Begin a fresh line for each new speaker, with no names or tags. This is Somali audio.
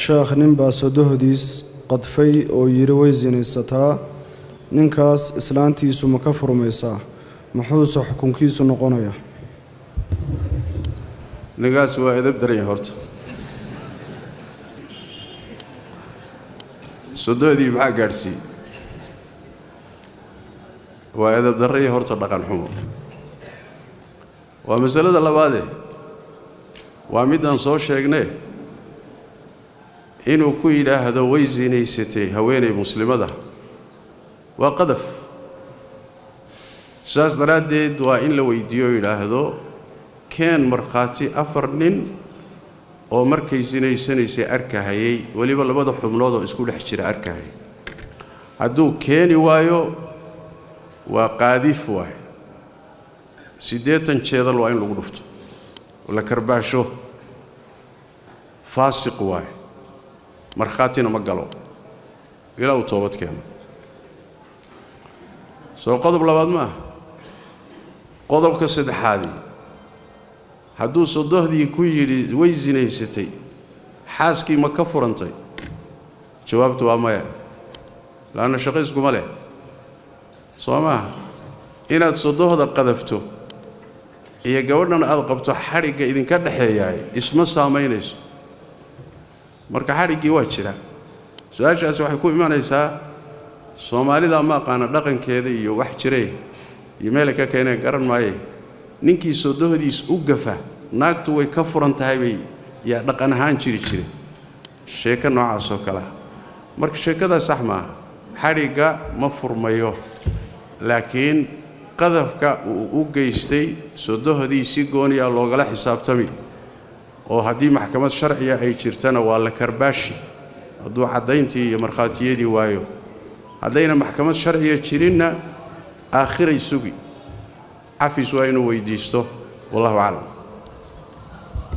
Sheekh, ninbaa sodohdiis qadfay oo yidhi way sinaysataa. Ninkaas islaantiisu ma ka furmaysaa? Muxuuse xukunkiisu noqonayaa?
Ninkaasi waa edab daran yahay. Horta sodohdii maxaa gaadhsiiyey? Waa edab darraya, horta dhaqan xumo waa. Masalada labaadee waa midaan soo sheegnee, inuu ku yidhaahdo way sinaysatay haweeney muslimada waa qadaf. Saas daraaddeed waa in la weydiiyo oo yidhaahdo keen markhaati 4 nin oo markay sinaysanaysay arkahayay, weliba labada xubnood oo isku dhex jira arkahayay. Hadduu keeni waayo, waa qaadif waay, 80 jeedal waa in lagu dhufto, la karbaasho, faasiq waay, markhaatina ma galo ilaa uu toobad keeno. Soo qodob labaad ma aha. Qodobka saddexaadii, hadduu sodohdii ku yidhi way sinaysatay, xaaskii ma ka furantay? Jawaabtu waa maya, laanna shaqo iskuma leh. Soo maaha? Inaad sodohda qadafto iyo gabadhan aad qabto xadhigga idinka dhexeeyaay isma saamaynayso. Marka xadhiggii waa jira. Su-aashaasi waxay ku imanaysaa Soomaalida, ma aqaana dhaqankeeda iyo wax jiree iyo meelay ka keeneen garan maaye. Ninkii sodohdiis u gafa, naagtu way ka furan tahay bay yaa dhaqan ahaan jiri jire, sheeko noocaas oo kale ah. Marka sheekadaas sax maaha, xadhigga ma furmayo, laakiin qadafka uu u geystay sodohdii si gooniyaa loogala xisaabtami, oo haddii maxkamad sharciya ay jirtana waa la karbaashi hadduu caddayntii iyo markhaatiyadii waayo. Haddayna maxkamad sharciya jirinna, aakhiray sugi, cafis waa inuu weydiisto. Wallahu aclam.